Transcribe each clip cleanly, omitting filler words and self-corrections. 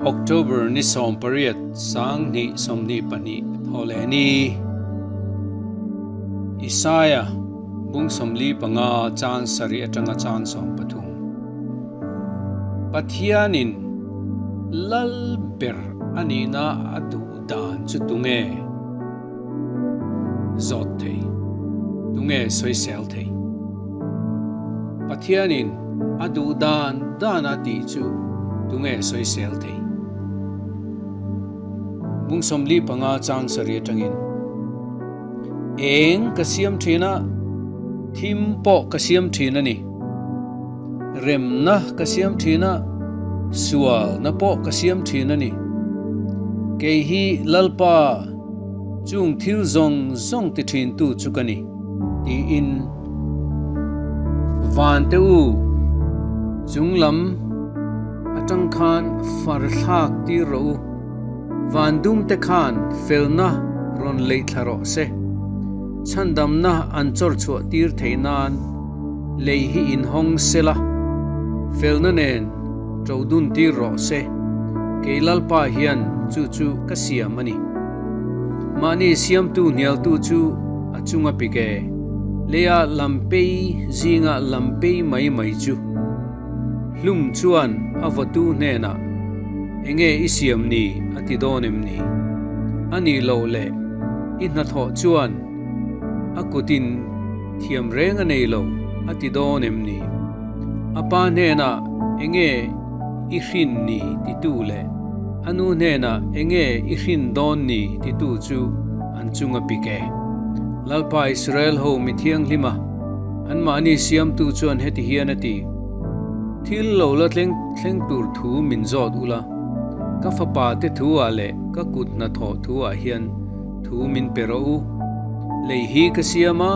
October ni 18 2022 Thawhlehni Isaiah bung 45 chang 7 atanga chang 13 Pathianin lal ber anihna a duh dan chu tunge zawt thei? Tunge sawisel thei? Pathianin a duh dan dan a tih chu tunge sawisel thei? Bung 45 chang 7 atangin Eng ka siam thin a, thim pawh ka siam thin a ni. Remna ka siam thin a, sualna pawh ka siam thin a ni. Kei hi Lalpa, chung thil zawng zawng ti thintu chu ka ni, tiin Van te u, chung lam atang khan far thlak tir rawh u. Van dum te khan felna rawn leih thla rawh se. Chhandamna an chawr chhuah tir theih nan lei hi inhawng sela, felna nen ṭo dun tir rawh se. Kei Lalpa hian chu chu ka siam a ni. Mahni siamtu hnialtu chu a chunga pik e, leia lampei zinga lampei mai mai chu. Hlum chuan a vawtu hnenah, Enge i siam ni? a ti dawn em ni? A nih loh leh i hnathawh chuan a kutin thiam reng a nei lo a ti dawn em ni? A pa hnenah enge i hrin ni titu leh a nu hnenah enge i hrin dawn ni titu chu an chunga pik e. Lalpa Israel ho mi thianghlima anmahni siamtu chuan heti hian a ti, Thil lo la thleng thleng tur thu min zawt ula, ka fapa te thu ah leh ka kut hnathawh thu ah hian thu min pe rawh u. Lei hi ka siam a,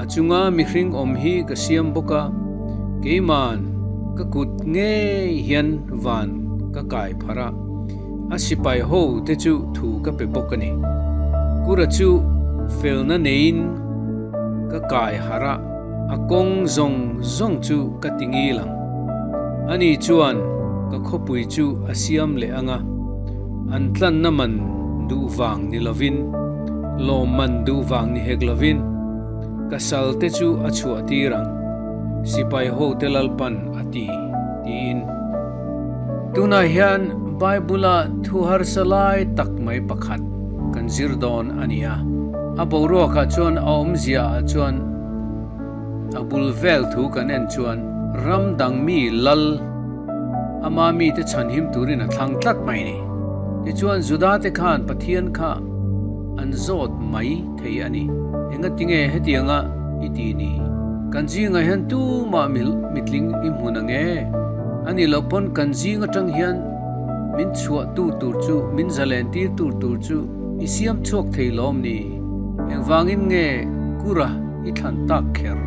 a chunga mihring awm hi ka siam bawk a, keiman ka kut ngei hian van ka kai pharh a, a sipai ho te chu thu ka pe bawk a ni. Kura chu felna neiin ka kai harh a, a kawng zawng zawng chu ka ti ngil ang. Ani chuan ka khawpui chu a siam leh ang a. An tlanna man duh vang ni lovin, lawm man duh vang ni hek lovin, ka sal te chu a chhuah tir ang, sipai hote Lalpan a ti, tiin. Tunah hian Bible-a thu harsa lai tak mai pakhat kan zir dawn a ni a. A boruakah chuan a awmzia ah chuan a bul vel thu kan en chuan ram dang mi lal, Ama mite chhanhim turin a thlang tlat mai ni. Tichuan Juda te khan Pathian kha an zawt mai thei a ni. Engatinge hetianga i ti ni? Kan zingah hian tumah mitling i hmun ang e. A nih loh pawn kan zing atang hian min chhuah tu tur chu, min zalen tir tur tur chu i siam chhuak thei lawm ni? Engvangin nge kura i thlan tak kher?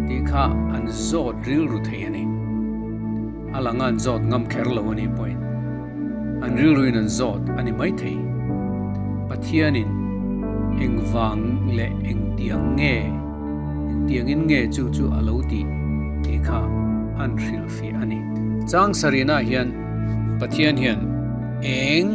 Tih kha an zawt rilru thei a ni. A langa an zawt ngam kher lo a nih pawhin an rilruin an zawt a ni maithei. Pathianin engvang leh engtiang nge, engtiangin nge chu chu a lo tih tih kha an hrilhfiah a ni. Chang sarihnaah hian Pathian hian eng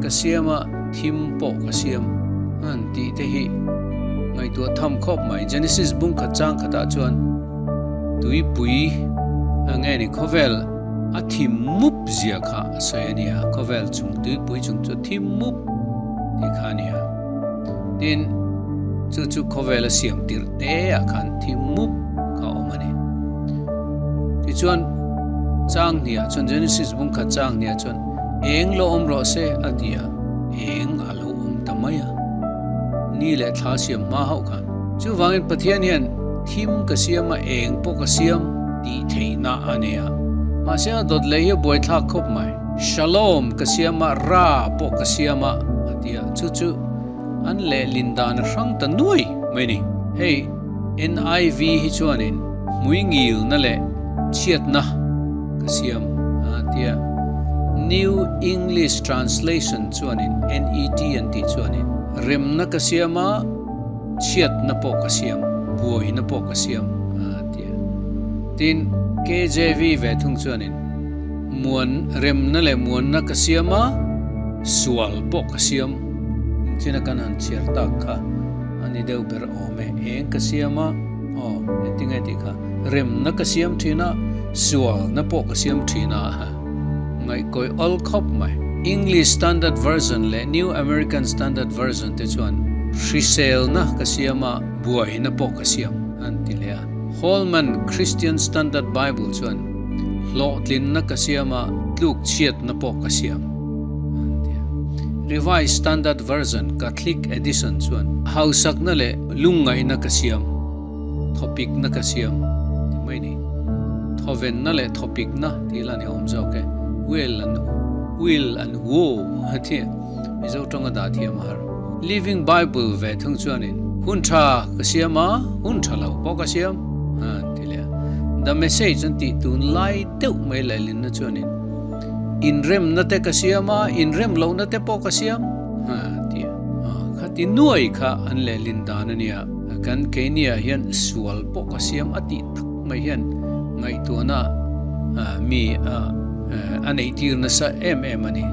ka siam a, thim pawh ka siam an tih te hi ngaihtuah tham khawp mai. Genesis bung khat chang khatah chuan Tuipui a nge ni khawvel a thim mup zia kha a sawi a nia, khawvel chung tuipui chung chu thim mup tih kha a nia. Tin, chu chu khawvel a siam tirh te ah khan thim mup kha a awm a ni. Tichuan, chang hniah chuan Genesis bung khat chang hniah chuan eng lo awm rawh se a ti a, eng a lo awm ta mai a, ni leh thla siam hma hauh khan. Chuvangin Pathian hian thim ka siam a, eng pawh ka siam tih theihna a nei a. Mahse a dawt leh hi a buaithlak khawp mai. Shalom ka siam a, Ra pawh ka siam a, a ti a. Chu chu an lehlin dan a hrang ta nuai mai ni. Hei NIV hi chuanin hmui ngilna leh chhiatna ka siam a ti a. New English Translation chuanin, NET an tih chuanin, remna ka siam a, Chhiatna pawh ka siam, buaina pawh ka siam, a ti a. Tin, KJV ve thung chuanin, Muan, remna leh muanna ka siam a, sual pawh ka siam. Engchina kan han chhiar tak kha a ni deuh ber awm e. Eng ka siam a, aw, engtinge tih kha, remna ka siam thin a, sualna pawh ka siam thin a, ngaihkawih awl khawp mai. English Standard Version leh New American Standard Version te chuan hriselna ka siam a, buaina pawh ka siam an ti leh a. Holman Christian Standard Bible chuan hlawhtlinna ka siam a, tlukchhiatna pawh ka siam an ti a. Revised Standard Version, Catholic Edition chuan hausakna leh lungngaihna ka siam, thawpikna ka siam ti mai ni. Thawvenna leh thawpikna tih la ni awm zawk e. Will and will and woe a ti a, Mizo tawnga dah thiam a har. Living Bible ve thung chuanin hun tha ka siam a, hun tha lo pawh ka siam a ti leh a. The Message an tih tun lai deuh mai lehlinna chuanin inremna te ka siam a, inrem lohna te pawh ka siam a ti a. Khati nuai kha an lehlin dan a nia. Kan keiniah hian sual pawh ka siam a tih tak mai hian ngaihtuahna mi a neihtir nasa em em a ni.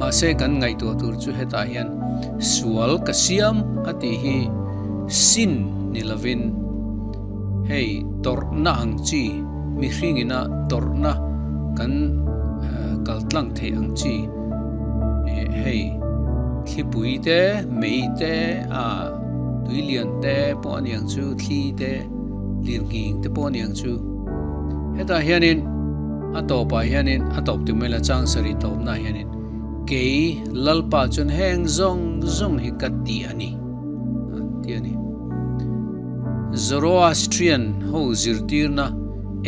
Mahse kan ngaihtuah tur chu hetah hian sual ka siam a tih hi sin ni lovin hei tawrhna ang chi mihring ina tawrhna kan kal tlang theih ang chi hei thlipui te mei te a tui lian te pawh a niang chu thli te lirnghing te pawh a niang chu hetah hianin a tawpah hianin a tawp ti mai la chang sarih tawpnaah hianin kei Lalpa chuan heng zawng zawng hi ka ti a ni an ti a ni. Zoroastrian ho zirtirna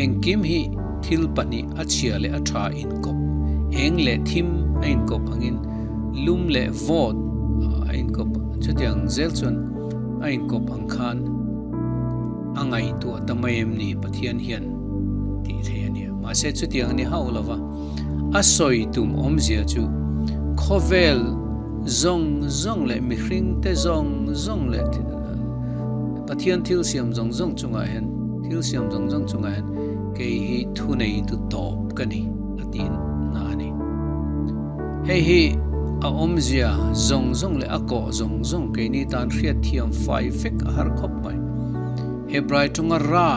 engkim hi thil pahnih a chhia leh a tha inkawp, eng leh thim a inkawp angin lum leh vawt a inkawp chutiang zel chuan a inkawp ang khan a ngaihtuah ta mai em ni Pathian hian tih theih a nia. Mahse chutiang a ni hauh lo va, a sawi tum awmzia chu khawvel zawng zawng leh mihringte zawng zawng leh Pathian thil siam zawng zawng chungah hian thil siam zawng zawng chungah hian kei hi thuneitu tawp ka ni a tih na a ni. Hei hi a awmzia zawng zawng leh a kawh zawng zawng keini tan hriatthiam fai vek a har khawp mai. Hebrai tawnga ra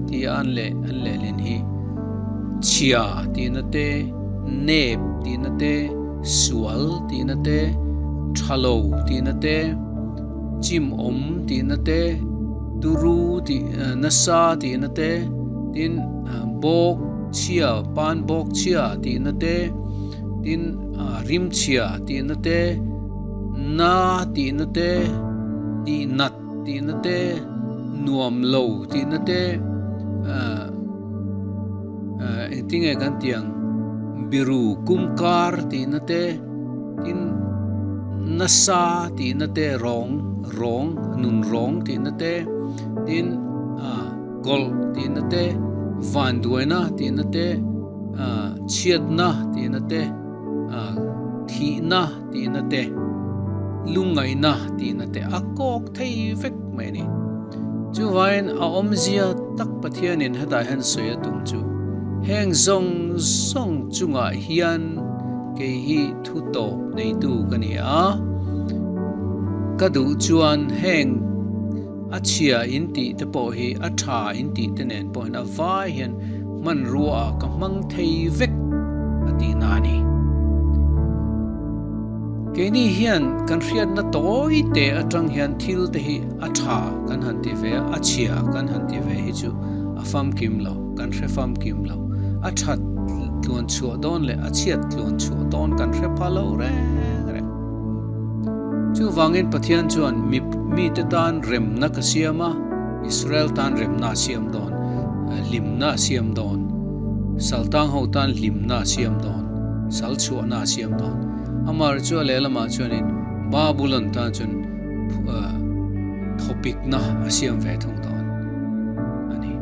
tia an leh an lehlin hi chhia tihna te, nep tihna te, sual tihna te, tha lo tihna te, chimawm tihna te, turu tih nasa tihna te, tin bawk chhia pan bawk chhia tihna te, tin rim chhia tihna te, na tihna te, tihnat tihna te, nuam lo tihna te, engtinge kan tih ang biru kum kar tihna te, tin nasa tihna te, rawng rawng nun rawng tihna te, tin kawlh tihna te, vanduaina tihna te, chhiatna tihna te, thihna tihna te, lungngaihna tihna te a kawk thei vek mai a ni. Chuvangin a awmzia tak Pathianin hetah hian sawi a tum chu heng zawng zawng chungah hian kei hi thu tawp neitu ka ni a, ka duh chuan heng A chhia in tih te pawh hi a tha in tih te nen pawh hian a vai hian hmanrua ah ka hmang thei vek a tih na a ni. Keini hian kan hriatna tawi te atang hian thil te hi a tha kan han ti ve a, a chhia kan han ti ve hi chu a famkim lo, kan hre famkim lo. A that tluan chhuah dawn leh a chhiat tluan chhuah dawn kan hre pha lo reng reng. Chuvangin Pathian chuan mite tan remna ka siam a, Israel tan remna a siam dawn, hlimna a siam dawn, Saltang ho tan hlimna a siam dawn, sal chhuahna a siam dawn. Amah chu a lehlamah chuanin Babulon tan chuan thawpikna a siam ve thung dawn a ni.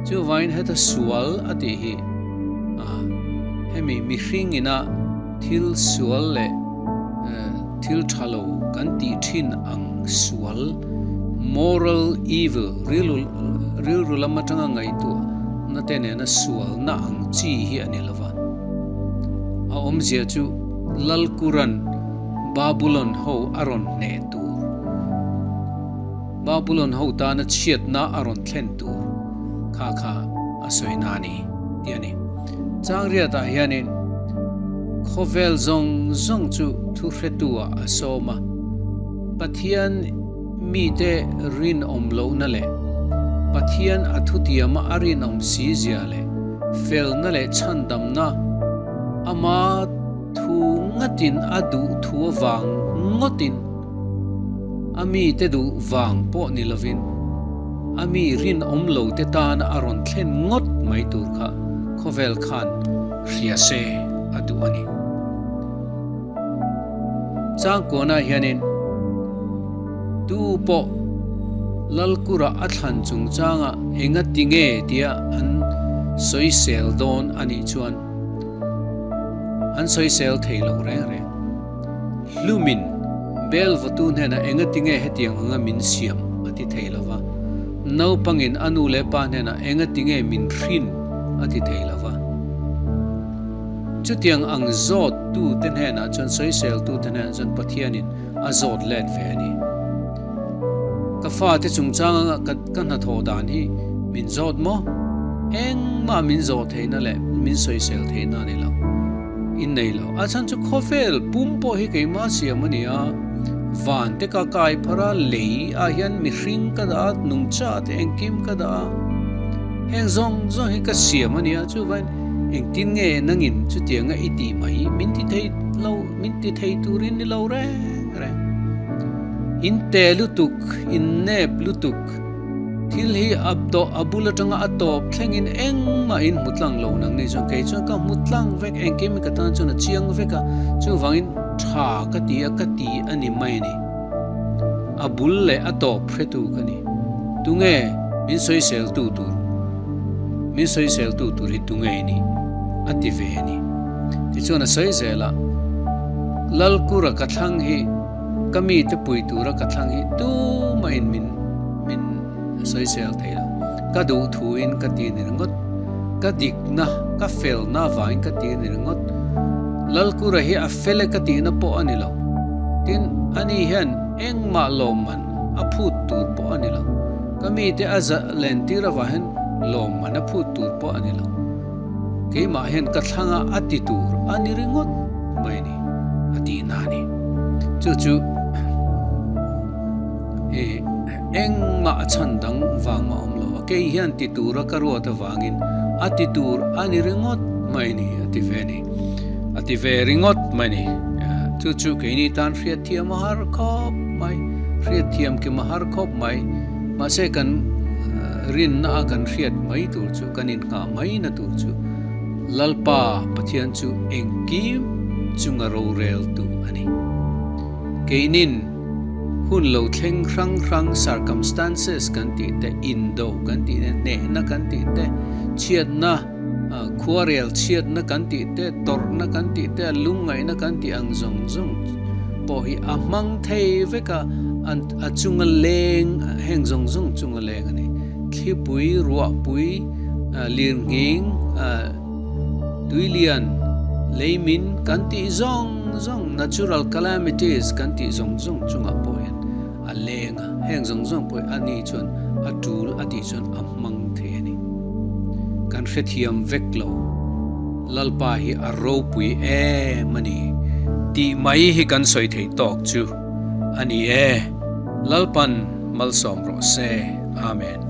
Chuvangin heta sual a tih hi hemi mihring ina Thil sual leh thil tha lo kan tih thin ang sual, moral evil, rilru lam atanga ngaihtuahna te nena sualna ang chi hi a ni lova. A awmzia chu Lalkuran Babulon ho a rawn hneh tur, Babulon ho tana chhiatna a rawn thlen tur kha kha a sawi na a ni tih a ni. Changriatah hianin khawvel zawng zawng chu thuhretu-ah a sawm a, Pathian mite rinawm lohna leh Pathian a thutiama a rinawm si zia leh felna leh chhandamna ama thu ngatin a duh thu avang ngawtin a mite duh vang pawh ni lovin a mi rinawm lote tana a rawn thlen ngawt mai tur kha khawvel khan hria se a duh a ni. Changkuanah hianin tu pawh Lalkura a thlan chungchanga enga ti nge tia an sawisel dawn a nih chuan an sawisel thei lo reng reng. Hlumin bel vawtu hnenah enga ti nge hetiang anga min siam a ti thei lo va, naupangin a nu leh pa hnenah enga ti nge min hrin a ti thei lo va. Chutiang ang zawt tute hnenah chuan sawisel tute hnenah chuan Pathianin a zawt let ve a ni. Ka fate chungchanga ka ka hnathawh dan hi min zawt maw? Engmah min zawh theihna leh min sawisel theihna a ni lo. In nei lo. A chhan chu khawvel pum pawh hi keimah siam a ni a, van te ka kai phar a, lei ah hian mihring ka dah a, nungcha te engkim ka dah a. Heng zawng zawng hi ka siam a ni a, chuvain engtin nge nangin chutianga i tih mai min ti thei lo, min ti thei turin ni lo reng reng. In te lutuk, in nep lutuk, thil hi a tawh a bul atanga a tawp thlengin engmah in hmu tlang lo nang ni chuan kei chuan ka hmu tlang vek, engkim hi ka tan chuan a chiang vek a, chuvangin tha ka ti a, ka ti a ni mai a ni. A bul leh a tawp hretu ka ni. Tunge min sawisel tu tur? Min sawisel tu tur hi tunge i nih? A ti ve a ni. Tichuan a sawi zel a, Lalkura ka thlang hi ka mite pui tura ka thlang hi tumahin min min sawisel thei lo. Ka duh thuin ka ti ni ringawt. Ka dikna, ka felna avangin ka ti ni ringawt. Lalkura hi a fel e ka tihna pawh a ni lo. Tin, ani hian engmah lawmman a phut tur pawh a ni lo. Ka mite a za lentir avang hian lawmman a phut tur pawh a ni lo. Keimah hian ka thlanga a ti tur a ni ringawt mai a ni, a tihna a ni. Chu chu i engmah a chhan dang vang a awm lo a, kei hian ti tura ka ruat avangin a ti tur a ni ringawt mai a ni, a ti ve a ni. A ti ve ringawt mai a ni. Chu chu keini tan hriatthiam a har khawp mai, hriatthiam kim a har khawp mai. Mahse kan rinna a kan hriat mai tur chu, kan innghah mai na tur chu Lalpa Pathian chu engkim chunga roreltu a ni. Keinin hun lo thleng hrang hrang circumstances kan tih te, indo kan tih te, hnehna kan tih te, chhiatna, khuarel chhiatna kan tih te, tawrhna kan tih te, lungngaihna kan tih ang zawng zawng pawh hi a hmang thei vek a, a chunga leng, heng zawng zawng chunga leng a ni. Thlipui, ruahpui, lirnghing, Tuilian, leimin kan tih zawng zawng, natural calamities kan tih zawng zawng chungah pawh hian a leng a, heng zawng zawng pawh hi a ni chuan a tul a tih chuan a hmang thei a ni. Kan hrethiam vek lo, Lalpa hi a ropui em a ni tih mai hi kan sawi thei tawk chu a ni e. Lalpan malsawm rawh se. Amen.